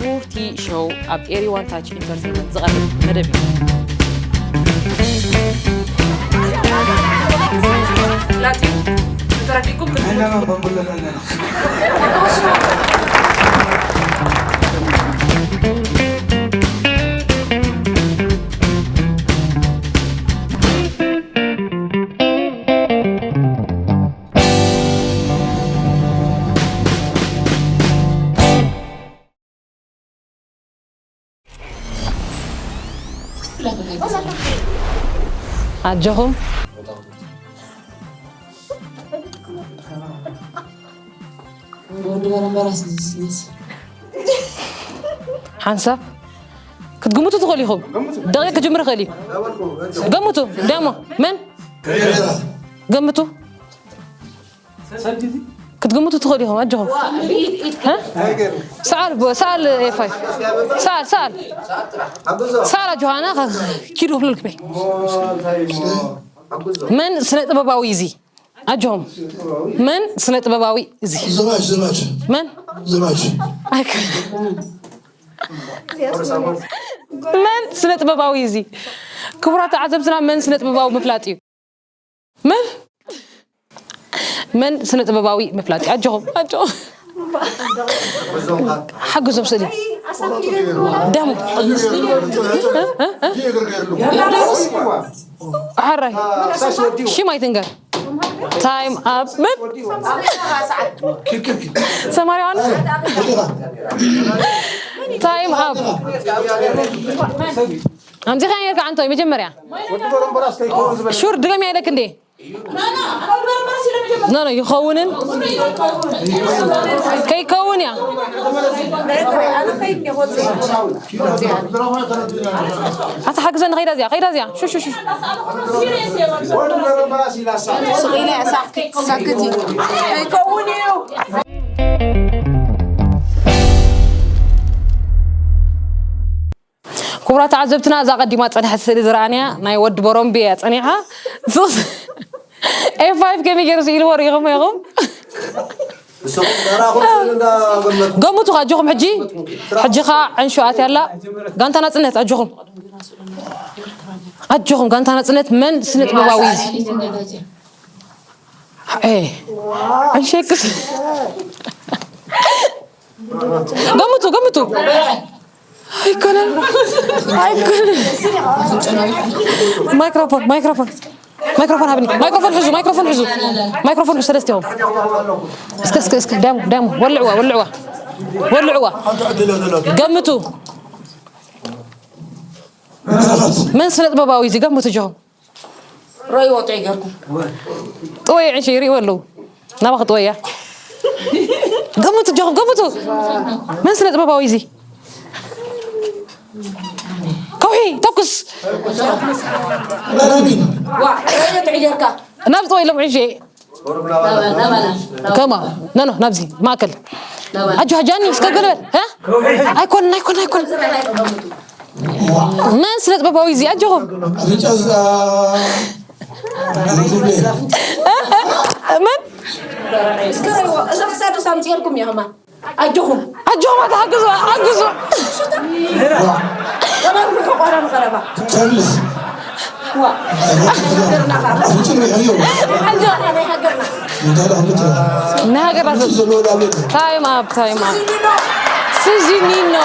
ቡርቲ ሾው ኣብ ኤሪ ዋን ታች ኢንተርቴይንመንት ዝቐርብ መደብ እዩ። ፍላጥ እዩ። ተረዲእኩም ክትምልሱ። ኣጆኹም። ሓንሳብ ክትግምቱ ትኽእሉ ኢኹም። ደቂቕ ክጅምር ይኽእል እዩ። ገምቱ። ደሞ መን? ገምቱ። ክትግምቱ ትኽእሉ ኢኹም። ኣጆኹም። እ? ሰኣል፣ ሰኣል፣ ኤፋይ። ሰኣል፣ ሰኣል። ሰኣል ኣጆኻ፣ ኣነ ኸ-፣ ኪዱ ክብለልክ በይ። መን ስነ ጥበባዊ እዚ? ኣጆኹም። መን ስነ ጥበባዊ እዚ? ዘማች፣ ዘማች። መን? ዘማች። ኣይክ-፣ መን ስነ ጥበባዊ እዚ? ክቡራት ተዓዘብትና፣ መን ስነ ጥበባዊ ምፍላጥ እዩ። መን? መን ስነ ጥበባዊ ምፍላጥ እዩ? ኣጆኹም፣ ኣጆኹም። ሓግዞም ስእሊ። ደሙ። እ? እ? እ? ሓራይ። ሽም ኣይትንገር። ታይም ኣፕ። መን? ሰማርያ ዮሃንስ? ታይም ኣፕ። ኣምጺኻ ነርካ ዓንቶይ መጀመርያ። ሹር ድገም ያለክ እንዴ? ኖ፣ ኖ፣ ይኸውንን ከይከውን እያ። ኣታ ሓግዘኒ፣ ከይዳ እዚኣ፣ ከይዳ እዚኣ። ሹ፣ ሹ፣ ሹ። ስቕ ኢለ እያ፣ ሳክት፣ ሳክት እዩ። ከይከውን እዩ። ክቡራት ተዓዘብትና፣ እዛ ቀዲማ ጸንሐት ስእሊ ዝረኣንያ ናይ ወዲ ቦሮምቢ እያ ጸኒሓ። ሱስ፣ ኤፍ ፋይቭ ከመይ ገይሩ ስኢልዎ ርኢኹም ኢኹም? ንስኹም ተራኹም ስእሊ እንዳገመትኩም። ገምቱ፣ ኣጆኹም ሕጂ። ሕጂ ኸኣ ዕንሹ ኣትያ ኣላ። ጋንታ ናጽነት፣ ኣጆኹም። ኣጆኹም፣ ጋንታ ናጽነት መን ስነ ጥበባዊ እዩ? ኤ፣ ዕንሸክስ። ገምቱ፣ ገምቱ። ኣይኮነን፣ ኣይኮነን። ማይክሮፎን፣ ማይክሮፎን፣ ማይክሮፎን ሃብኒ። ማይክሮፎን ሕዙ፣ ማይክሮፎን ሕዙ። ማይክሮፎን ሕዙ፣ ሰለስቲኦም። እስከ፣ እስከ፣ እስከ፣ ዳሙ፣ ዳሙ። ወልዕዋ፣ ወልዕዋ። ወልዕዋ። ገምቱ። መን ስነ ጥበባዊ እዚ? ገምቱ ጆኹም። ርእይዎ ጥዑይ ጌርኩም። ጥወይ ዕንሸ ይርእይዎ ኣለዉ። ናባኺ ጥወያ። ገምቱ ጆኹም፣ ገምቱ። መን ስነ ጥበባዊ እዚ? ከውሒ፣ ተኩስ። ዋ፣ ርእይዎ ጥዑይ ጌርካ። ናብ ጥወይ ኢሎም ዕንሸ። ከማ፣ ኖ፣ ኖ፣ ናብዚ ማእከል። ኣጆ፣ ጃኒ፣ እስከ ገለ በል። እ? ኣይኮን፣ ኣይኮን፣ ኣይኮን። መን ስነ ጥበባዊ እዚ? ኣጆኹም። ኣፍንጫ እዛ። እ? እ? መን? እስከ ርእይዎ፣ እዛ ክሳድ ርእሳ ኣምጺኤልኩም እየ ከማን። ኣጆኹም። ኣጆኹም፣ ኣታ ሓግዙ፣ ሓግዙ። ቆረብ ርሑ፣ ቆረብ ቀረባ። ቻርልስ። ዋ። ኣፍንጭ ርሑ። ኣጆ፣ ናይ ሃገርና። እንታይ ደኣ ሓንቲ? ናይ ሃገርና። ኣፍንጭ ዘለዎ ዳሌት። ታይም ኣፕ፣ ታይም ኣፕ። ሲዚኒኖ። ሲዚኒኖ።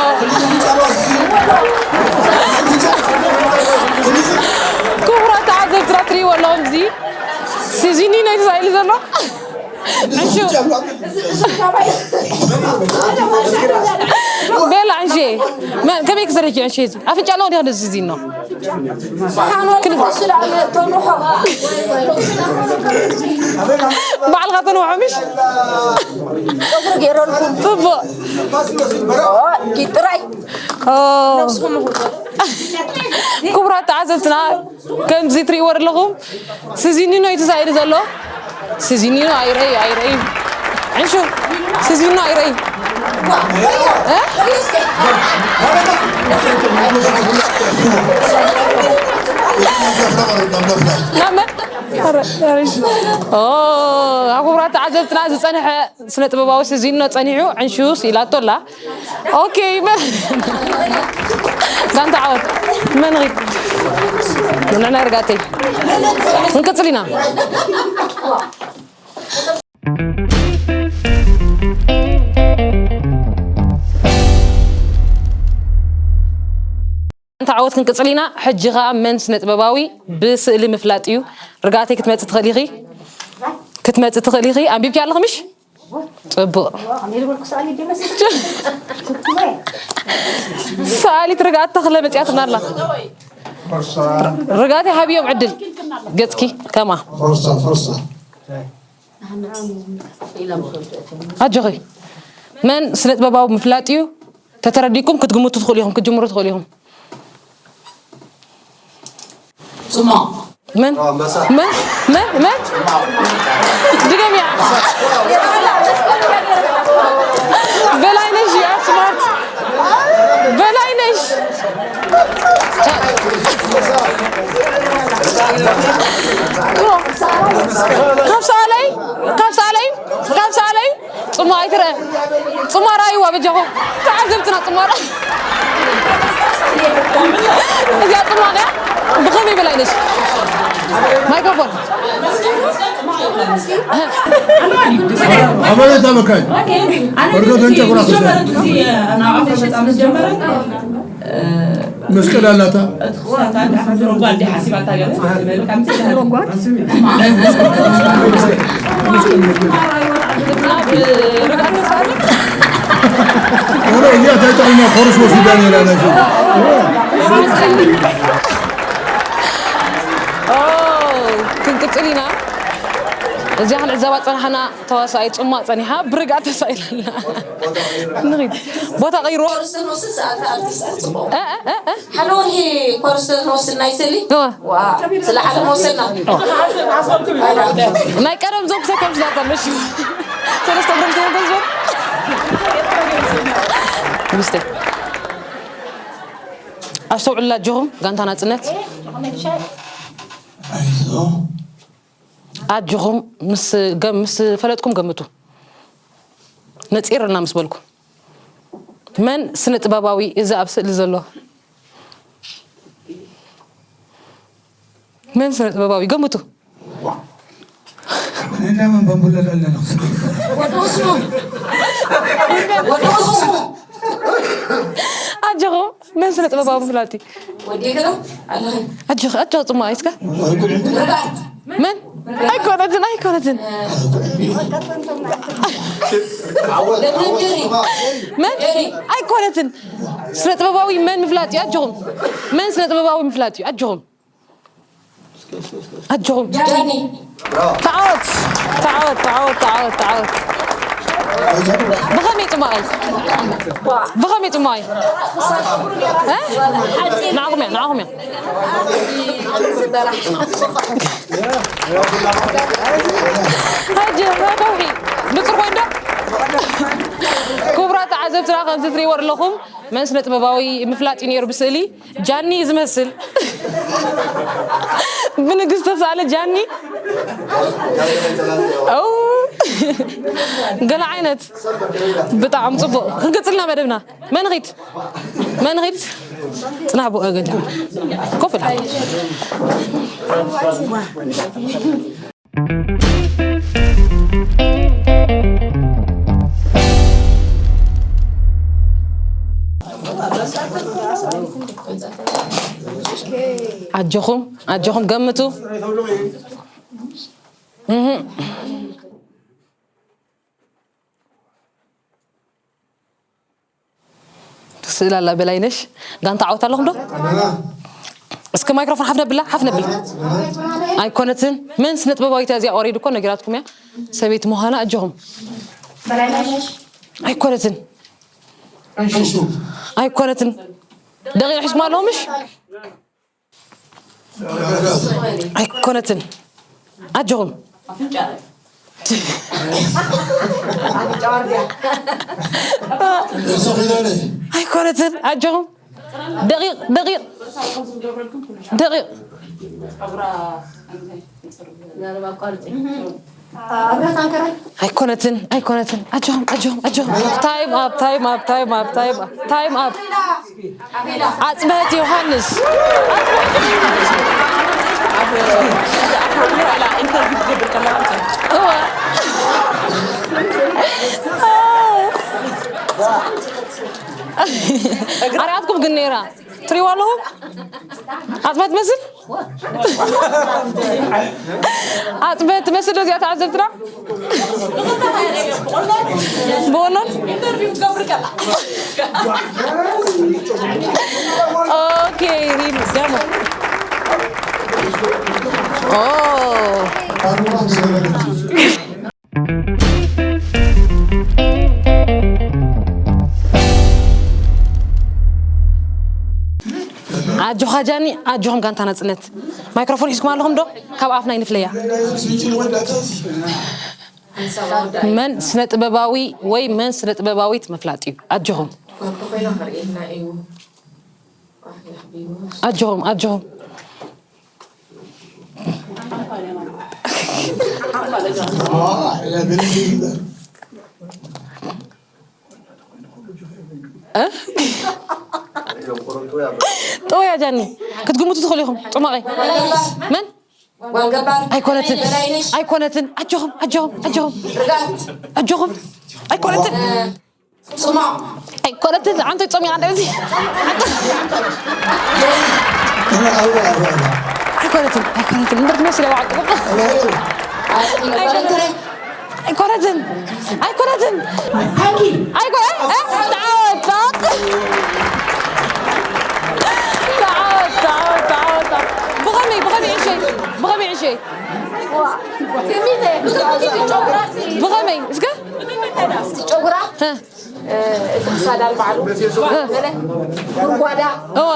ክቡራት ተዓዘብትና ትርእይዎ ኣለኹም፣ እዚ ሲዚኒኖ እዩ ተሳኢሉ ዘሎ። ዕንሹ። ቤላ ዕንሹ። መን፣ ከመይ ክሰርሕ እዩ ዕንሹ እዚ? ኣፍንጫ ኣለዎ ዲኻ ደስ እዚ ነው? ባዕልኻ ተንውሖ፣ ምሽ? ጽቡቕ። ጥራይ። ኦ። ክቡራት ተዓዘብትና፣ ከምዚ ትርእይዎ ዘለኹም፣ ሲዚኒኖ እዩ ተሳኢሉ ዘሎ። ሲዚኒኖ ኣይረይ፣ ኣይረይ። ዕንሹ፣ ሲዚኒኖ ኣይረይ። እ? ናብ መን? ኧረ፣ ኧረ። ኦ፣ ኣብ ክቡራት ተዓዘብትና ዝጸንሐ ስነ ጥበባዊ ስዚኖ ጸኒሑ ዕንሹ ስኢላቶ ኣላ። ኦኬ፣ መን? ጋንታ ዓወት። መን ኺድ? ንዕና ርጋተይ። ክንቅጽል ኢና። እንተ ዓወት ክንቅጽል ኢና። ሕጂ ኸኣ መን ስነ ጥበባዊ ብስእሊ ምፍላጥ እዩ። ርግኣተይ ክትመጽእ ትኽእሊ ኢኺ። ክትመጽእ ትኽእሊ ኢኺ። ኣንቢብኪ ኣለኺ ምሽ? ጽቡቕ። ሰኣሊት ርግኣት ተኽለ መጽያትና ኣላ። ርግኣተይ ሃብዮም ዕድል። ገጽኪ ከማ። فرصة، فرصة. ኣጆኺ። መን ስነ ጥበባዊ ምፍላጥ እዩ? ተተረዲእኩም ክትግምቱ ትኽእሉ ኢኹም፣ ክትጅምሩ ትኽእሉ ኢኹም። ጽማቕ። መን? ኣንበሳ። መን? መን? መን? ጽማቕ። ድገምያ። በላይነሽ፣ you are smart። በላይነሽ። ካብ ሰኣላይ፣ ካብ ሰኣላይ፣ ካብ ሰኣላይ ጽማ ኣይትረ-፣ ጽማ ራእይዋ በጃኹም። ተዓዘብትና ጽማ ራእይ። እዚኣ ጽማ እያ። ብኸመይ በላይነሽ? ማይክሮፎን። ኣበየት ኣበካይ? ወርዶ ተንጨጉራ ክሰ። መስቀል ኣላታ። ወረ እያ ታይ ጠቕማ ኮርስ ወሲዳ ነይራ ናቸው። ኦ፣ ክንቅጽል ኢና። እዚኣ ክንዕዘባ ጸናሕና። ተዋሳኣይ ጽማቕ ጸኒሓ ብርግኣት ተሳኢላ ኣላ። ንኺድ። ቦታ ቀይሮ። ኮርስ ንወስድ ሰዓት ኣርቲስት ጽቡቕ። እ፣ እ፣ እ፣ እ። ሓደ ወርሒ ኮርስ ንወስድ ናይ ስእሊ። እወ። ዋ፣ ስለ ሓደ መውሰድና። ናይ ቀደም ዘውክሰ ከም ዝላታ መሽ። ሰለስተ እግሮም ተወገዙ። ሚስቴ። ኣስተውዕላ ኣጆኹም፣ ጋንታ ናጽነት። ኣይዞ። ኣጆኹም፣ ምስ ገም-፣ ምስ ፈለጥኩም ገምቱ። ነጺርና ምስ በልኩ። መን ስነ ጥበባዊ እዚ ኣብ ስእሊ ዘሎ? መን ስነ ጥበባዊ? ገምቱ። እኔ ለምን በንቡለል አለ ነው? ወደ ውስጥ ነው። ወደ ውስጥ ነው። ኣጆኹም፣ መን ስነ ጥበባዊ ምፍላጥ እዩ? ወዲእክላ ኣለኺ። ኣጆኺ፣ ኣጆኺ ጽማእ እስከ። ርግኣት። መን? ኣይኮነትን፣ ኣይኮነትን። ደብደብደሪ። መን? ኣይኮነትን። ስነ ጥበባዊ መን ምፍላጥ እዩ? ኣጆኹም። መን ስነ ጥበባዊ ምፍላጥ እዩ? ኣጆኹም። ኣጆኹም። ጃኒ። ተዓወት፣ ተዓወት፣ ተዓወት፣ ተዓወት፣ ተዓወት። ብኸመይ ጽማቕ እዩ? ብኸመይ ጽማቕ እዩ? እ? ንዓኹም እያ፣ ንዓኹም እያ። ሕጂ፣ ከውሒ፣ ንጹር ኮይኑ ዶ? ክቡራት ተዓዘብትና፣ ከምዚ ትርእይዎ ኣለኹም፣ መን ስነ ጥበባዊ ምፍላጥ እዩ ነይሩ ብስእሊ? ጃኒ እዩ ዝመስል። ብንግስተ ሳለ ጃኒ። ኦ፣ ገለ ዓይነት። ብጣዕሚ ጽቡቕ። ክንቅጽልና መደብና። መን ኺድ? መን ኺድ? ጽናሕ ብኡ ገለ። ኮፍ ኢላ። ኣጆኹም፣ ኣጆኹም ገምቱ። እህ። ስእሊ ኣላ በላይነሽ። ጋንታ ዓወት ኣለኹም ዶ? እስከ ማይክሮፎን ሓፍ ነብላ፣ ሓፍ ነብል። ኣይኮነትን። መን ስነ ጥበባዊት እያ እዚኣ? ኦሬዲ እኮ ነጊራትኩም እያ። ሰበይቲ ምዃና ኣጆኹም። ኣይኮነትን። ኣይኮነትን። ደቂቕ ሒዝኩም ኣለኹም ምሽ? ኣይኮነትን። ኣጆኹም። ኣይኮነትን። ኣጆኹም። ደቂቕ፣ ደቂቕ። ደቂቕ። ኣይኮነትን፣ ኣይኮነትን። ኣጆኹም፣ ኣጆኹም፣ ኣጆኹም። ታይም ኣፕ፣ ታይም ኣፕ፣ ታይም ኣፕ፣ ታይም ኣፕ፣ ታይም ኣፕ። ኣጽብሀት ዮሃንስ። እወ። ኣርኣያትኩም ግን ነይራ። ትሪእዋ ኣለኹም? ኣጽብሀት ትመስል? ኣጽብሀት ትመስል ዶ እዚኣ ተዓዘብትና? ብወሎን? ኦኬ፣ ሪም፣ ደሞ። ኦ። ኣጆኻ ጃኒ፣ ኣጆኹም ጋንታ ናጽነት። ማይክሮፎን ሒዝኩም ኣለኹም ዶ? ካብ ኣፍና ይንፍለያ። መን ስነ ጥበባዊ ወይ መን ስነ ጥበባዊት ምፍላጥ እዩ። ኣጆኹም። ኣጆኹም፣ ኣጆኹም። እ? ጠወያ ጃኒ፣ ክትግምቱ ትኽእሉ ኢኹም። ጽማቐይ። መን? ኣይኮነትን። ኣይኮነትን። ኣጆኹም፣ ኣጆኹም፣ ኣጆኹም። ኣጆኹም። ኣይኮነትን። ኣይኮነትን። ኣንተ ጾም ይዓንደ እዚ። ኣይኮነትን። ኣይኮነትን። እምበር ትመስል ዋዕቅቡ። ኣይኮነትን። ኣይኮነትን። ኣይኮነ-፣ እ? እ? ተዓወት፣ ተዓወት። ተዓወት፣ ተዓወት፣ ተዓወት፣ ተዓወት። ብኸመይ፣ ብኸመይ ዕሸይ? ብኸመይ ዕሸይ? ብኸመይ? እስከ? ጨጉራ? እ። እ፣ እቲ ክሳዳን ባዕሉ። እ። ገለ ጉርጓዳ። እወ።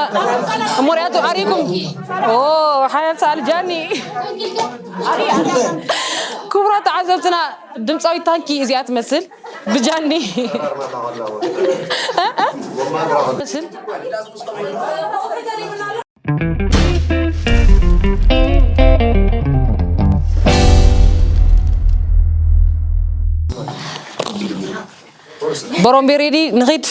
እሞ ሪኣቶ ኣሪኩም። ኦ፣ ሓያል ሰኣሊ ጃኒ። ክቡራት ተዓዘብትና፣ ድምፃዊት ታንኪ እዚኣ ትመስል። ብጃኒ። እ? እ? ትመስል። በሮምቤ ሬዲ ንኺድ።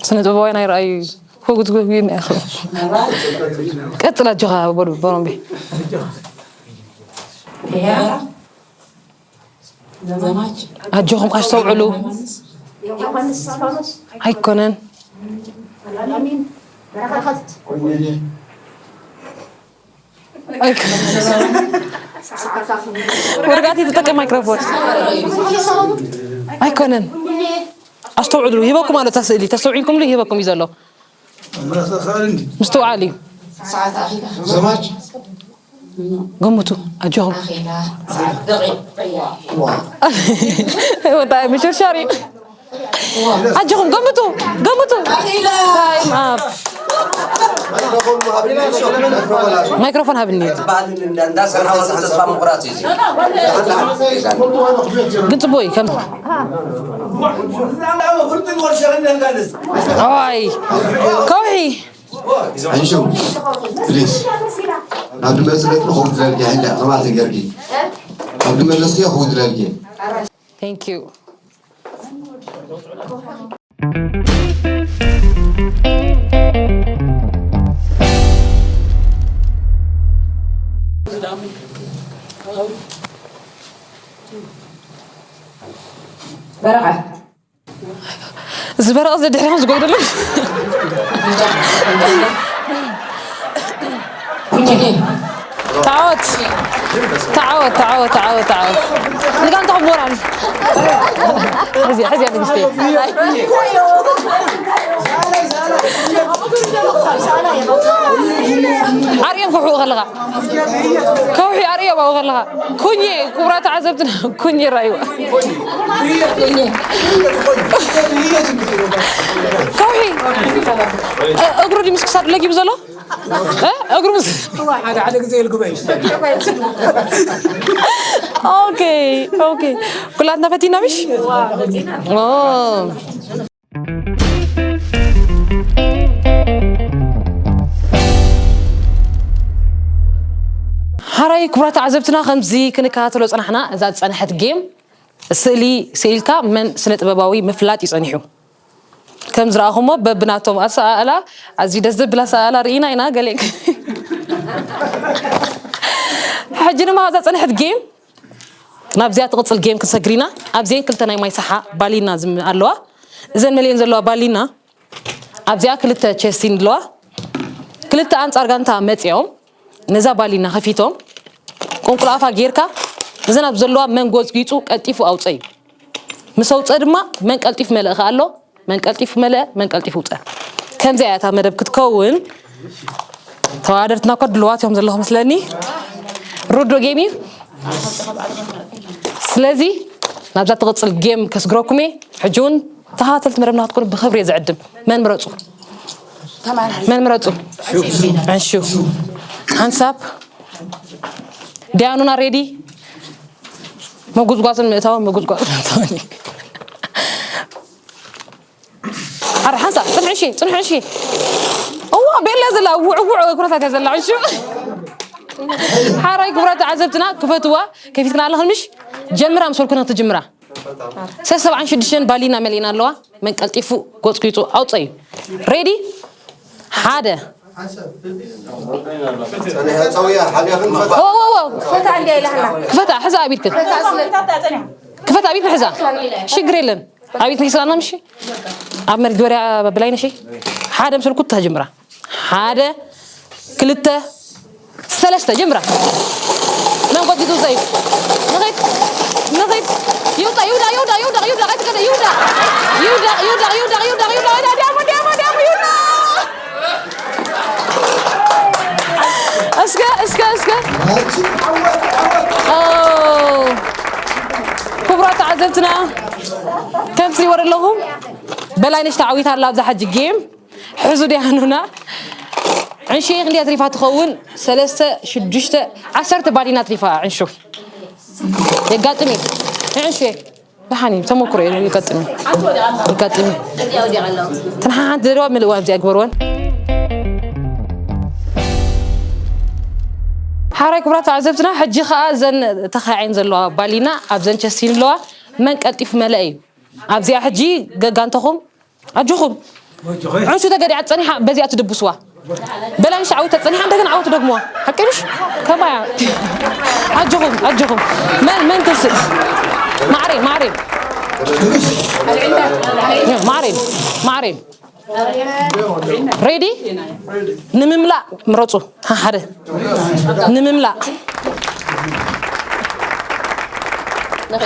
ስነ ጥበባውያን ኣይረኣዩ እዩ። ክጉትጉት እዩ። ቀጽል ኣጆኻ በሉ በሮምቤ። ኣጆኹም ኣስተውዕሉ። ኣይኮነን። ኣይኮነን። ወረቃት ይትጠቀም ማይክሮፎን። ኣይኮነን። ኣስተውዕሉ። ይህበኩም ኣሎ እታ ስእሊ። ተስተውዒልኩምሉ ይህበኩም እዩ ዘሎ። ምስትውዓል እዩ። ዘማች። ገምቱ፣ ኣጆኹም። ወጣ ምሽርሻር እዩ። ኣጆኹም፣ ገምቱ፣ ገምቱ። ታይም ኣፕ። ማይክሮፎን ሃብኒ። ዝበሃል እንዳሰርሐ ተስፋ ምቑራጽ እዩ። ግን ጽቡቅ እዩ፣ ከም ኣዋይ፣ ከውሒ። ኣይሹ፣ ፕሊዝ። ናብ ድመጽለት ንኸው ትለልኪ፣ ሕንዳ፣ ኸማል ተገርኪ። ናብ ድመለስኪ ኸው ትለልኪ። Thank you። በረኻ። ዝበረቐ ዘድሕሪኹም ዝጎይደሉ። ተዓወት። ተዓወት፣ ተዓወት፣ ተዓወት፣ ተዓወት። ንጋንታኹም ሞራል። ሕዚያ፣ ሕዚያ ንግስቲ። ኣርእዮም ክውሕኡ ከለኻ። ከውሒ ኣርእዮም ኣብኡ ከለኻ። ኩኜ፣ ክቡራት ተዓዘብትና፣ ኩኜ ራእይዋ። ከውሒ፣ እ-፣ እግሩ ድዩ ምስ ክሳዱ ለጊቡ ዘሎ? እ? እግሩ ምስ-፣ ሓደ ሓደ ግዜ ይልግበ እዩ። ኦኬ፣ ኦኬ። ኩላትና ፈቲና ምሽ? ኦ። ሓራይ ክቡራት ተዓዘብትና፣ ከምዚ ክንከታተሎ ጸናሕና፣ እዛ ዝጸንሐት ጌም ስእሊ ስኢልካ መን ስነ ጥበባዊ ምፍላጥ እዩ ጸኒሑ። ከም ዝረኣኹሞ በብናቶም ኣሰኣእላ ኣዝዩ ደስ ዘብል ኣሰኣእላ ርኢና ኢና። ገለ ሕጂ ድማ እዛ ጸንሐት ጌም ናብዚኣ ትቕጽል ጌም ክንሰግር ኢና። ኣብዚኤን ክልተ ናይ ማይ ሰሓ ባሊና ዝም ኣለዋ። እዘን መሊኤን ዘለዋ ባሊና ኣብዚኣ ክልተ ቸስቲን ኣለዋ። ክልተ ኣንጻር ጋንታ መጺኦም ነዛ ባሊና ከፊቶም ቁንቁል ኣፋ ጌርካ እዘን ኣብ ዘለዋ መን ጎጽጊጹ ቀልጢፉ ኣውጸ እዩ። ምስ ኣውጸ ድማ መን ቀልጢፉ መልእ ከኣ ኣሎ። መን ቀልጢፉ መልእ፣ መን ቀልጢፉ ውጸ። ከምዚኣ እያ እታ መደብ ክትከውን። ተወዳደርትና እኳ ድልዋት እዮም ዘለኹም መስለኒ። ርዱእ ጌም እዩ። ስለዚ ናብዛ ትቕጽል ጌም ከስግረኩም እየ። ሕጂ እውን ተኸታተልቲ መደብና ክትኮኑ ብኽብሪ እየ ዝዕድም። መን ምረጹ? መን ምረጹ? ዕንሹ። ሓንሳብ ዲያኑና ሬዲ? መጉዝጓዝን ምእታውን፣ መጉዝጓዝን ምእታውን እዩ። ኣረ ሓንሳብ ጽንሑ እሺ፣ ጽንሑ እሺ። እዋ ቤላ ዘላ ውዕ ውዕ ኩነታት እያ ዘላ ዕንሹ። ሓራይ ክቡራት ተዓዘብትና ክፈትዋ፣ ከፊትክና ኣለኽን ምሽ? ጀምራ ምስ በልኩና ትጅምራ። ሰሰብዓን ሽዱሽተን ባሊና መሊእና ኣለዋ። መን ቀልጢፉ ጎጽ ኪጹ ኣውጸ እዩ። ሬዲ? ሓደ። ጸኒሐ ጸውያ፣ ሓቢኣኽን ፈታ። ዎ፣ ዎ፣ ዎ። ፈታ እንዲያ ኢላህና። ክፈታ፣ ሕዛ ኣቢድክን። ፈታ ስለ ክፈታ ኣቢድክን ሕዛ። ሽግር የለን። ኣቢድክን ሒዝካና ምሽ? ኣብ መሬት ግበርያ በብላይነሽ። ሓደ ምስ በልኩ ትጅምራ። ሓደ፣ ክልተ፣ ሰለስተ፣ ጀምራ። መን ጎትጉቱ ዘይብ? ንኺድ፣ ንኺድ። ይውጣ፣ ይውዳ፣ ይውዳ፣ ይውዳ፣ ይውዳ፣ ቀይት ቀደ፣ ይውዳ። ይውዳ፣ ይውዳ፣ ይውዳ፣ ይውዳ፣ ይውዳ፣ ይውዳ፣ ዲያሞ፣ ዲያሞ፣ ዲያሞ፣ ይውዳ። እስከ፣ እስከ፣ እስከ። ኦ። ክቡራት ተዓዘብትና፣ ከም ትሪእዎ ዘለኹም፣ በላይነሽ ተዓዊታ ኣላ ኣብዛ ሕጂ ጌም። ሕዙ ዲያኑና። ዕንሹ ክንደይ ኣትሪፋ ትኸውን? ሰለስተ፣ ሽዱሽተ፣ ዓሰርተ ባሊና ኣትሪፋ ዕንሹ። የጋጥም እዩ። ዕንሹ። ደሓን እዩ። ተመክሮ እዩ። የጋጥም እዩ። የጋጥም እዩ። ተን ሓንቲ ዘለዋ ምልእዋ ኣብዚኣ ግበርወን። ሓራይ ክቡራት ተዓዘብትና፣ ሕጂ ኸኣ እዘን ተኻዒን ዘለዋ ባሊና ኣብዘን ቸስቲን ኣለዋ። መን ቀልጢፉ መለአ እዩ። ኣብዚኣ ሕጂ ገጋንተኹም ኣጆኹም። ዕንሹ ተገዲዓ ጸኒሓ በዚኣ ትድብስዋ። በላይነሽ ዓወት ጸኒሓ እንደገና ዓወት ደግሞዋ። ሓቂ ምሽ? ከማያ። ኣጆኹም፣ ኣጆኹም። መን፣ መን ተስእ? ማዕሬ፣ ማዕሬ። ማዕሬ፣ ማዕሬ። ሬዲ? ንምምላእ ምረጹ። ሃ፣ ሓደ። ንምምላእ።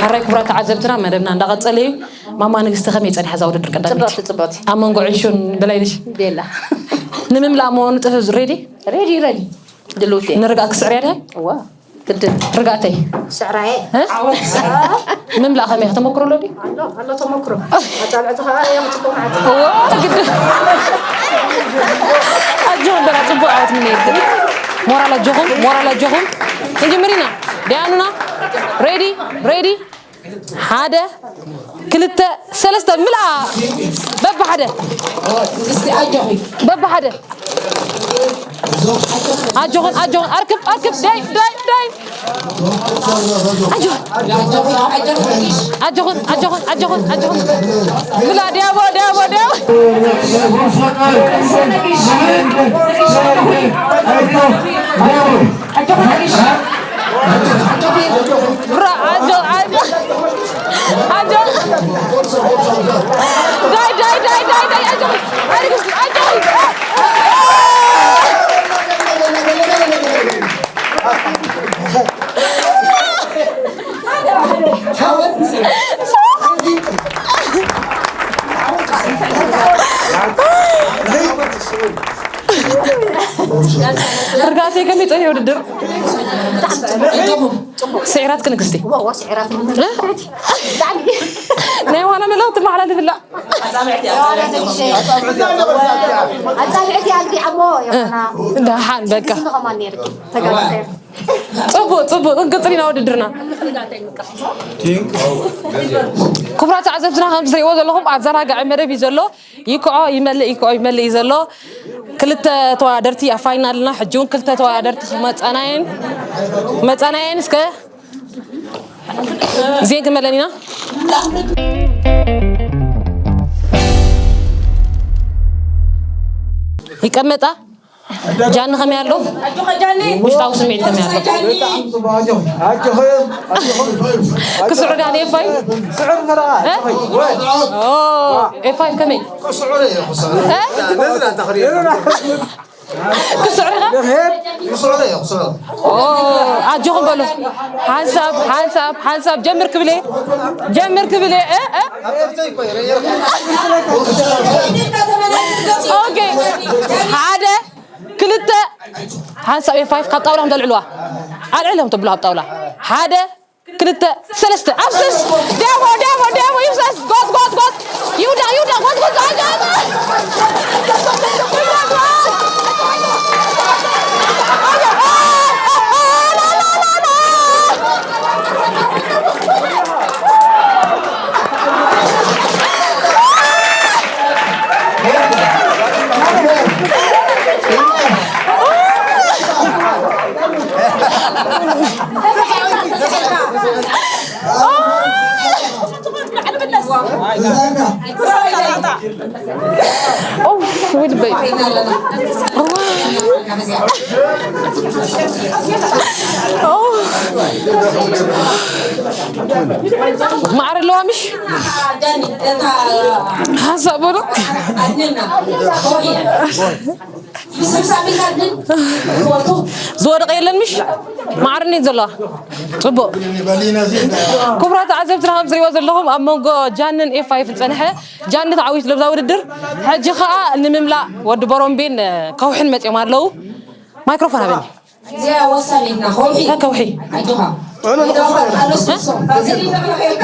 ሓራይ ክቡራት ተዓዘብትና መደብና እንዳቐጸለ እዩ። ማማ ንግስቲ ከመይ ጸኒሓ እዛ ውድድር ቀዳመይቲ? ጽብቕቲ፣ ጽብቕቲ። ኣብ መንጎ ዕንሹን በላይነሽ? ቤላ። ንምምላእ እሞ ንጥፍ ሬዲ? ሬዲ፣ ሬዲ። ድልውቲ። ንርግኣ ክስዕር እያ ድያ? እዋ፣ ግድን። ርግኣተይ። ስዕራየ። እ? ምምላእ ከመይ ተመክሮ ኣሎ ድዩ? ኣሎ፣ ኣሎ ተመክሮ። ኣጻብዕቲ ከኣ እዮም ጽቡቕ መዓት። እዋ፣ ግድን። ኣጆኹም በላ፣ ጽቡቕ ዓወት ምነየልኩም። ሞራል ኣጆኹም፣ ሞራል ኣጆኹም። ክንጅምር ኢና። ደያኑና፣ ሬዲ፣ ሬዲ። ሓደ፣ ክልተ፣ ሰለስተ፣ ምልኣ። በብሓደ። በብሓደ። ኣጆኹን፣ ኣጆኹን፣ ኣርክብ፣ ኣርክብ፣ ደይ፣ ደይ፣ ደይ። ኣጆኹን። ኣጆኹን፣ ኣጆኹን፣ ኣጆኹን፣ ኣጆኹን። ምልኣ፣ ዲያቦ፣ ዲያቦ፣ ዲያቦ። ብራ፣ ኣጆ፣ ኣጆ፣ ኣጆ። ዳይ፣ ዳይ፣ ዳይ፣ ዳይ፣ ዳይ፣ ኣጆ። ኣጆ፣ ኣጆ። ርጋሴ ከመይ ጸኒሑ ውድድር? ስዒራትኪ ንግስቲ። ወ ስዒራት ናይ ዋና መለኽቲ መሓላልፍላ። ኣጻብዕቲ ኣግዲዓሞ ይኾና ደሓን በቃ። ንኸማን ነርኪ ተጋግተ ጽቡቅ ጽቡቅ፣ ክንቅጽል ኢና ውድድርና። ክቡራት ተዓዘብትና፣ ከም ትሪእዎ ዘለኹም ኣዘናጋዒ መደብ እዩ ዘሎ። ይክዖ ይመልእ፣ ይክዖ ይመልእ እዩ ዘሎ። ክልተ ተወዳደርቲ ኣብ ፋይናልና፣ ሕጂ እውን ክልተ ተወዳደርቲ ክመጻና እየን፣ ክመጻና እየን። እስከ ዜን ክመለን ኢና። ይቀመጣ። ጃኒ ከመይ ኣሎ? ውሽጣዊ ስምዒት ከመይ ኣሎ? ክስዑር ዳኒ ኤፋይ? ኦ፣ ኤፋይ ከመይ? ክስዑር ኢኻ? ኦ፣ ኣጆኹም በሉ። ሓንሳብ ሓንሳብ ሓንሳብ ጀምር ክብለ ጀምር ክብለ እ እ ኦኬ ሓደ ክልተ ሓንሳብ ኤፋይፍ ካብ ጣውላ ከም ተልዕልዋ ኣልዕሎም ተብሎ ኣብ ጣውላ ሓደ ክልተ ሰለስተ ኣፍስስ ደሞ ደሞ ደሞ ይፍሰስ ጎት ጎት ጎት ይውዳ ይውዳ ጎት ጎት ኣጃ ማዕረ ኣለዋ ምሽ ሓሳብ በሎ ዝወደቀ የለን ምሽ ማዕርኒ ዘለዋ ጽቡቅ ክቡራት ተዓዘብትና ከም ዝሪእዎ ዘለኹም ኣብ መንጎ ጃንን ኤፋይፍን ዝፀንሐ ጃኒ ተዓዊቱ ለብዛ ውድድር ሕጂ ከዓ ንምምላእ ወዲ ቦሮምቤን ከውሕን መፂኦም ኣለዉ ማይክሮፎን ኣበኒ እዚኣ ወሳኒትና ከውሒ እታ ከውሒ ኣጆኻ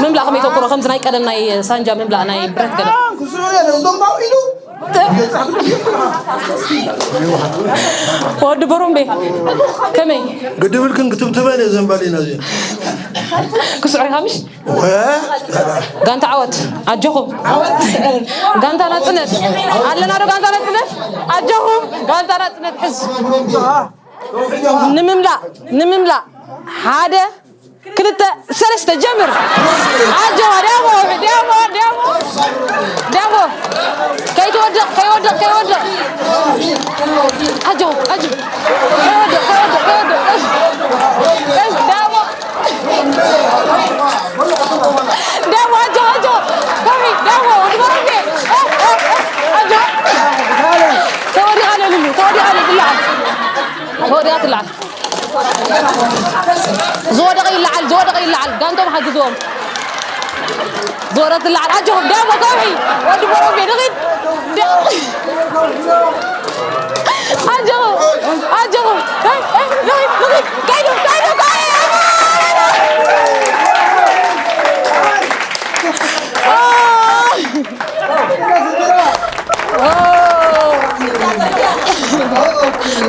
ምምላእ ከመይ ተኩሮ ከምዚ ናይ ቀደም ናይ ሳንጃ ምምላእ ናይ ብረት ገለ ወዲ በሮምቤ ከመይ ግድብልክን ክትብትበን እየ ዘንባሊና እዚኦ ክስዕሪ ካምሽ ጋንታ ዓወት ኣጆኹም ጋንታ ናጽነት ኣለና ዶ ጋንታ ናጽነት ኣጆኹም ጋንታ ናጽነት ሕዝ ንምምላእ ንምምላእ ሓደ ክልተ ሰለስተ ጀምር ኣጆዋ ዲያሞ ዲያሞ ዲያሞ ዲያሞ ከይትወድቕ ከይወድቕ ከይወድቕ ኣጆ ኣጆ ከይወድቕ ከይወድቕ ከይወድቕ ዲያሞ ዲያሞ ኣጆ ኣጆ ከሚ ዲያሞ ወዲ በረንጌ ኣጆ ተወዲቓ ለልሉ ተወዲቓ ለልሉ ተወዲቓ ትልዓል ዝወደቐ ይለዓል ዝወደቐ ይለዓል ጋንቶም ሓግዝዎም ዝወደቐ ትለዓል ኣጆኹም ዳሞ ከውሒ ወዲ ቦሮቤ ንኺድ ኣጆኹም ኣጆኹም ንኺድ ንኺድ ከይዱ ከይዱ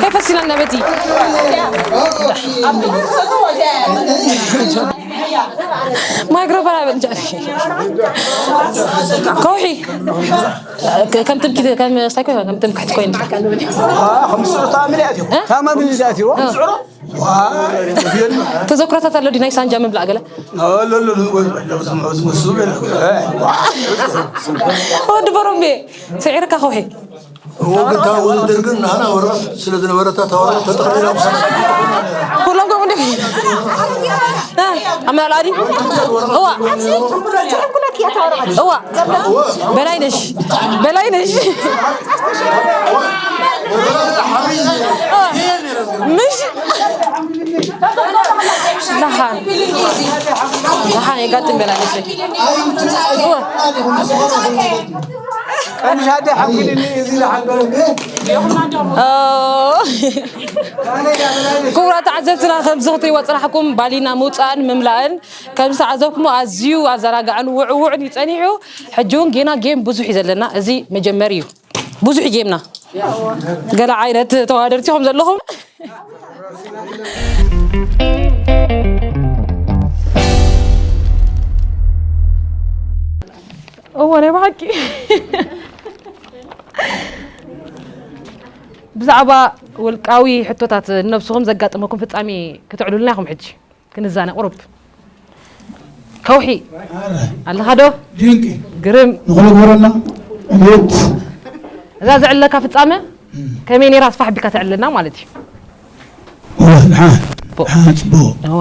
ከይፈሲና ነበቲ ማይክሮፎን ኣበጃ ከውሒ ከም ትምኪት ከም ስታይ ኮይና ከም ትምክሕቲ ኮይና ከም ስዑታ ምልያት እዩ ታማሚ ምልያት እዩ ተዘክሮታት ኣሎ ናይ ሳንጃ ምብላዕ ገለ ወዲ በሮምቤ ስዒርካ ከውሒ ወግታ ውድድር ግን ናህና ወራት ስለ ዝነበረታ ታወራ ተጠቕሊላ ኩሎም ከምኡ እንደ ኣመላልኣዲ እዋ እዋ በላይነሽ በላይነሽ ምሽ ደሓን ደሓን የጋጥም በላይነሽ እዋ ቀንሻ ኣደ ሓምክልኒ እዚ ዝሓንበረ ክቡራት ዓዘብትና ከምዚ ክትሪእዎ ጽናሕኩም ባሊና ምውጻእን ምምላእን ከምዚ ተዓዘብኩሞ ኣዝዩ ኣዘናጋዕን ውዕውዕን እዩ ጸኒሑ። ሕጂ እውን ጌና ጌም ብዙሕ እዩ ዘለና። እዚ መጀመሪ እዩ። ብዙሕ ጌምና ገለ ዓይነት ተወዳደርቲ ኢኹም ዘለኹም። እዎ ናይ ብሓቂ ብዛዕባ ውልቃዊ ሕቶታት ነብስኹም ዘጋጠመኩም ፍጻሜ ክትዕሉልና ኢኹም ሕጂ። ክንዛነ ቁሩብ ከውሒ ኣለኻ ዶ? ድንቂ ግርም ንኹሎ ግበረና። ዕቤት እዛ ዘዕለካ ፍጻመ ከመይ ነይራ ኣስፋሕ ቢካ ተዕለና ማለት እዩ። እወ፣ ደሓን፣ ደሓን፣ ጽቡቕ። እወ።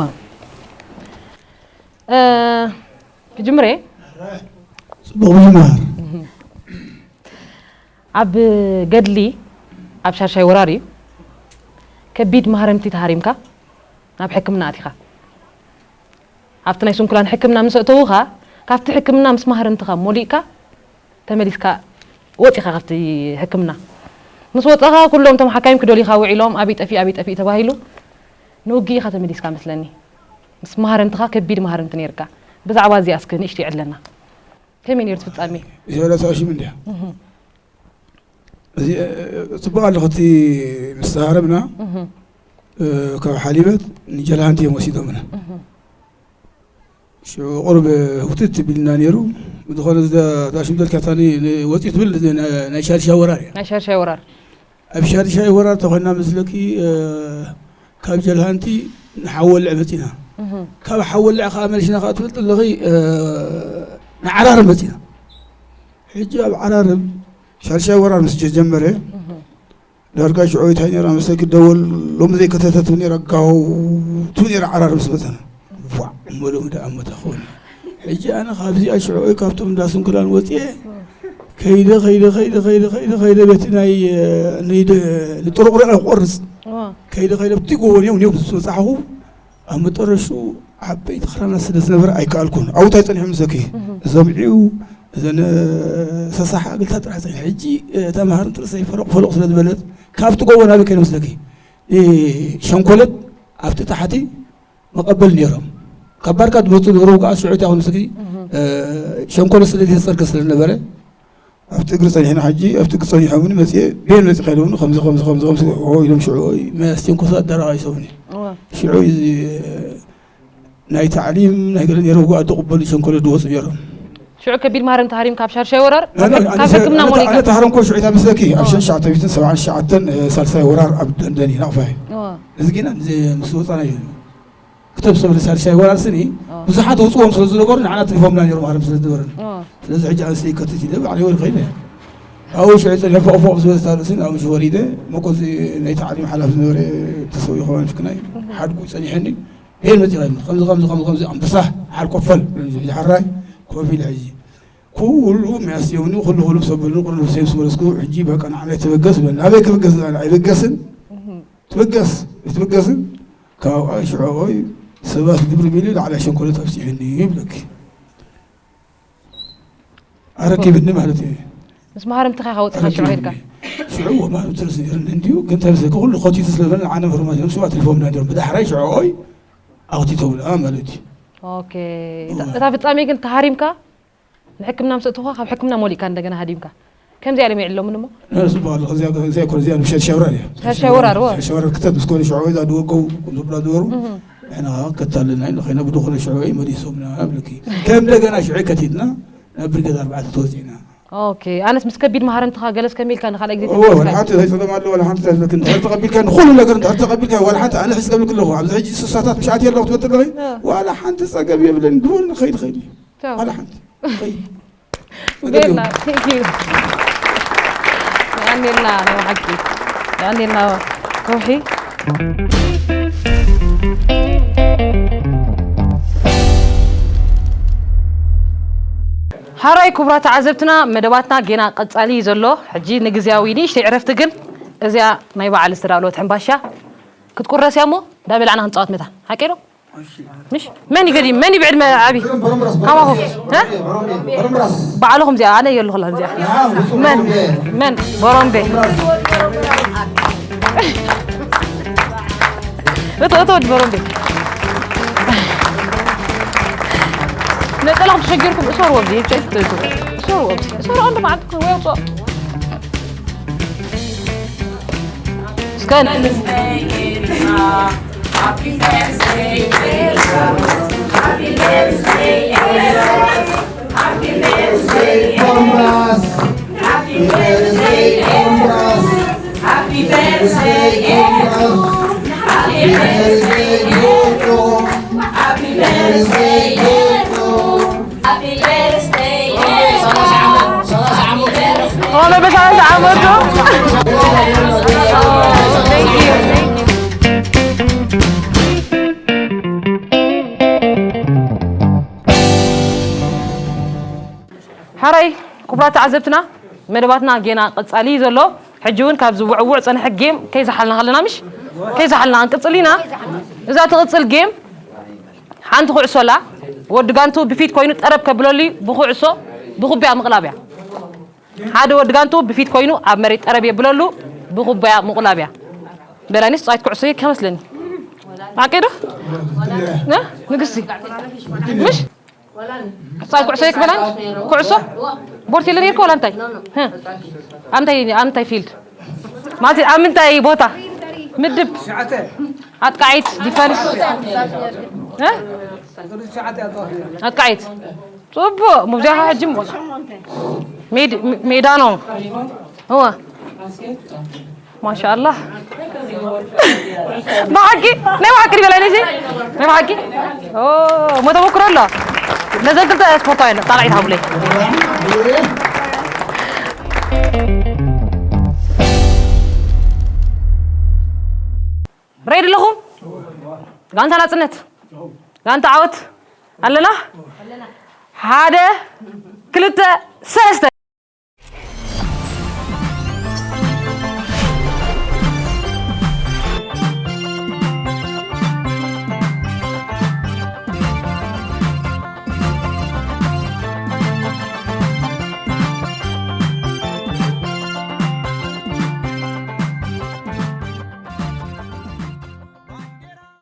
እ፣ ክጅምር እየ። ጽቡቕ ምጅማር። ኣብ ገድሊ ኣብ ሻድሻይ ወራር እዩ ከቢድ ማህረምቲ ተሃሪምካ ናብ ሕክምና ኣቲኻ። ኣብቲ ናይ ስንኩላን ሕክምና ምስ ኣእተዉኻ፣ ካብቲ ሕክምና ምስ ማህረምትኻ ሞሊእካ ተመሊስካ ወጺኻ ካብቲ ሕክምና። ምስ ወጻኻ ኩሎም እቶም ሓካይም ክደልዩኻ ውዒሎም፣ ኣበይ ጠፊእ፣ ኣበይ ጠፊእ ተባሂሉ ንውግእ ኢኻ ተመሊስካ መስለኒ። ምስ ማህረምትኻ ከቢድ ማህረምቲ ነይርካ። ብዛዕባ እዚኣ እስከ ንእሽቶ ይዕለና። ከመይ ነይሩ እቲ ፍጻሜ? እዚ ወላ ሰብኣዊ ሽም እንድያ። እህ። እዚ፣ እ፣ እ፣ ጽቡቕ ኣለኹ። እቲ ምስ ተሃረምና፣ እህ። እ፣ ካብ ሓሊበት ንጀልሃንቲ እዮም ወሲዶምና። እህ። ሽዑ ቁሩብ ህውትት ቢልና ነይሩ። ብዝኾነ፣ እዚ እታ ሽም ዘልካታኒ ንወፂ ትብል፣ እዚ ናይ፣ ናይ ሻድሻይ ወራር እያ። ናይ ሻድሻይ ወራር። ኣብ ሻድሻይ ወራር ተኾይና መስለኪ፣ እ፣ ካብ ጀልሃንቲ ንሓወልዕ መፂና። እህ። ካብ ሓወልዕ ከዓ መሊስና ከዓ ትፈልጥ ኣለኺ፣ እ፣ ንዓራርብ መፂና። ሕጂ ኣብ ዓራርብ ሻድሻይ ወራር ምስ ጀመረ፣ እህ። ዳርጋ ሽዑ እንታይ ነይራ መሰኪ ደወል ሎሚ ዘይከተተት ነይራ፣ ጋው ትብል ነይራ ዓራርብ ምስ መፀና። ቧዕ እሞ ሎሚ ደኣ እሞ እንታይ ክኸውን? ሕጂ ኣነ ካብዚኣ ሽዑ ካብቶም እንዳ ስንኩላን ወፅየ ከይደ፣ ከይደ፣ ከይደ፣ ከይደ፣ ከይደ፣ ከይደ ቤት ናይ፣ እ፣ ንይደ-፣ ንጥርቑረ ክቆርፅ። እዋ። ከይደ፣ ከይደ ብቲ ጎቦ ኔው ኔው ምስ በፃሕኹ ኣብ መጠረሽኡ ዓበይቲ ክራናት ስለ ዝነበረ ኣይከኣልኩን። ኣብኡ እንታይ ጸኒሑ ምስለኪ? እህ። እዞም ዒው፣ እዘን፣ እ፣ ሰሳሓ እግልታት ጥራሕ ጸኒሑ። ሕጂ፣ እ፣ እታ መሃርም ጥርሰይ ፈለቕ ፈለቕ ስለ ዝበለት፣ ካብቲ ጎቦ ናበይ ከይደ ምስለኪ? እ፣ ሸንኮለት ኣብቲ ታሕቲ መቐበል ነይሮም። ካብ ባርካ ዝመጹ ነበሩ፣ ከኣ ሽዑ እንታይ ይኹን ምስለኪ? እህ። እ፣ ሸንኮለት ስለ ዝተጸርገ ስለ ዝነበረ፣ ኣብቲ እግሪ ጸኒሕና ሕጂ፣ ኣብቲ እግሪ ጸኒሖምኒ መጽየ፣ ቤን መጺኻ ኢሎምኒ፣ ከምዚ፣ ከምዚ፣ ከምዚ፣ ከምዚ፣ ኦ፣ ኢሎም ሽዑ፣ ኦይ፣ መስተንኮሳ ኣዳራቒሶምኒ። እዋ። ሽዑ እዚ ናይ ታዕሊም፣ ናይ ገለ ነይሩ፣ ጓ፣ ዝቕበሉ ሸንኮለል ዝወጹ ነይሮም። ሽዑ ከቢድ ማህረምቲ ተሃሪምካ ኣብ ሻድሻይ ወራር፣ ና፣ ና፣ ካብ፣ ኣነ ካብ ሕክምና ኣነ ሞሊካ። ኣነ ተሃረምኮ ሽዑ ኢታ መስለኪ፣ ኣብ እዋ። ሸን ሸዓተ ሚእትን ሰብዓን ሸዓተን፣ እ፣ ሳልሳይ ወራር ኣብ ደንደን እዩ ናቕፋይ። እዋ። እዚ ግን ምስ ወጻና እዩ። ክተብ ሰብ ሳልሳይ ወራር ስኒ ኣዎ። ብዙሓት ውፅዎም ስለ ዝነበሩ ንዓና ትሪፎምና ነይሮም፣ ሃረም ስለ ዝነበረና። ኣዎ። ስለዚ ሕጂ ኣንስቲ ይከትት ኢለ ባዕለይ ወዲ ከይደ። ኣብኡ ሽዑ ፀኒሐ ፎቕ ፎቕ ዝበለ ስታርስን ኣብኡ ሽዑ ወሪደ። መቆዚ ናይ ታዕሊም ሓላፊ ዝነበረ ተሰዊኡ ከማን ሽክናይ ሓድጉ ፀኒሐኒ። ሄል መፂኻ ኢሉ፣ ከምዚ፣ ከምዚ፣ ከምዚ፣ ከምዚ፣ ኣንበሳ፣ ሓል ኮፈል፣ ዝሓራይ ኮፍ ኢለ ሕጂ። ኩሉ መያስዮምኒ፣ ኩሉ፣ ኩሉ ሰብ በሉኒ፣ ቁርንፍሰይ ምስ መለስኩ፣ ሕጂ በቃ ንዓናይ ትበገስ በል። ናበይ ክብገስ? ኣይብገስን። ትብገስ፣ ኣይትብገስን። ካብኣ ሽዑ ኦይ፣ ሰባት ግብሪ ቢሉ ላዕላይ ሸንኮለት ኣብፂሑኒ ይብለኪ። ኣረኪብኒ ማለት እዩ። ምስ መሃርምትኻ ኢኻ ወፂኻ ሽዑ ኣረኪብኒ። ኢልካ? ሽዑ እዎ፣ መሃርምቲ ርእሲ ነይሩኒ እንድዩ፣ ግን ተምሰ ኩሉ ኮቲቱ ስለ ዝበለ ንዓና መርማት እዮም፣ ሽዑ ኣትሪፎምና ነይሮም። ብዳሕራይ ሽዑ ኦይ፣ ኣኽቲቶምና ማለት እዩ። ኦኬ። እታ፣ እዋ። እታ ፍጻሜ ግን ተሃሪምካ ንሕክምና ምስ ኣእተውኻ፣ ካብ ሕክምና ሞሊእካ እንደገና ሃዲምካ። ከምዚኣ ኢሎም ይዕለሙኒ እሞ። ነርስ በዓል፣ እዚኣ፣ እዚኣ እኮ፣ እዚኣ ንሸሻ ወራር እያ። ሸሻ ወራር፣ እዎ። ሸሻ ወራር ክተት ምስ ኮነ ሽዑ እዛ ድወገው ዝብላ ዝነበሩ፣ እህ። ንሕና ከታልና ኢልና ኸይና ብድኾነ ሽዑ መሊሶምና እብለኪ። ከም እንደገና ሽዑ ከቲትና ናብ ብርጌድ ኣርባዕተ ተወፂእና። ኦኬ። ኣነስ ምስ ከቢድ መሃረምትኻ ገለስ ከመይ ኢልካ ንኻልኣይ ግዜ እዎ፣ ወላ ተመሊስካ? ሓንቲ እንታይ ጸገም ኣለዎ? ወላ ሓንቲ እንታይ ዝለክን? እንድሕር ተቐቢልካ ንኹሉ ነገር እንድሕር ተቐቢልካ፣ ዋላ ሓንቲ ኣነ ሕዚ ዝጸብልክ ኣለኹ። ኣብዚ ሕጂ ስሳታት ምሻት የለኹ ትበጥለኺ? እዋ። ዋላ ሓንቲ ጸገም የብለን። ድወል ንኸይድ ኸይድ። ቻው። ዋላ ሓንቲ። ኸይድ። ጸገም ቤላ፣ የብለን። Thank you። የቐንየልና፣ ናይ ብሓቂ። የቐንየልና፣ ከውሒ። ሓራይ ክቡራት ተዓዘብትና፣ መደባትና ጌና ቀጻሊ እዩ ዘሎ። ሕጂ ንግዝያዊ ንእሽተይ ዕረፍቲ ግን፣ እዚኣ ናይ በዓል ዝተዳለወት ሕምባሻ ክትቁረስ እያ እሞ፣ እንዳበላዕና ክንጻወት መታን። ሓቂ ዶ? ምሽ? መን ይገዲ? መን ይብዕድ መ-፣ ዓቢ? ካባኹም? እ? ባዕልኹም እዚኣ፣ ኣነ የለኹላን እዚኣ። መን? መን? ቦሮምቤ። እቶ እቶ ወዲ በሮምቤ ነጠላኹም ተሸጊርኩም እሰርዎም ብየ ጨይት እቶ እሰርዎም እሰርዎም ድማ ዓድኩም ወይ ውፅኦ እስከ Happy birthday, Empress. Happy birthday, Empress. Happy birthday, Empress. Happy birthday, Empress. Happy birthday, Empress. Happy birthday, Empress. ሆነ በሰላሳ ዓመቱ Thank you, thank you. ሓራይ ክቡራት ተዓዘብትና መደባትና ጌና ቀጻሊ እዩ ዘሎ። ሕጂ እውን ካብ ዝውዕውዕ ጸንሐ ጌም ከይዝሓልና ከለና ምሽ ከይዝሓልና ክንቅጽል ኢና። እዛ ትቕጽል ጌም ሓንቲ ኩዕሶ ኣላ። ወዲ ጋንቱ ብፊት ኮይኑ ጠረብ ከብለሉ እዩ። ብኩዕሶ ብኩብያ ምቕላብ እያ። ሓደ ወዲ ጋንቱ ብፊት ኮይኑ ኣብ መሬት ጠረብ የብለሉ ብኩባያ ምቑላብ እያ። በላኒስ ጻይት ኩዕሶ ይከመስለኒ። ኣቂዶ? ንግስቲ ምሽ ሳይ ኩዕሶ ይክበላን ኩዕሶ ቦርት የለን ይርከ ወላ እንታይ ኣምታይ ኣምታይ ፊልድ ማለት ኣብ ምንታይ ቦታ ምድብ ኣጥቃዒት ዲፈንስ ኣጥቃዒት ጽቡቅ ሙብዚያ ሕጂ ሜዳ ነው እዋ ማሻኣላህ ብሓቂ ናይ ብሓቂ ድበላ ነዚ ናይ ብሓቂ እሞ ተመክሮ ኣሎ ነዘን ክልተ ስፖርታውያን ጣቕዒት ሃብለይ ሬድ ኣለኹም ጋንታ ናፅነት ጋንታ ዓወት ኣለና ሓደ ክልተ ሰለስተ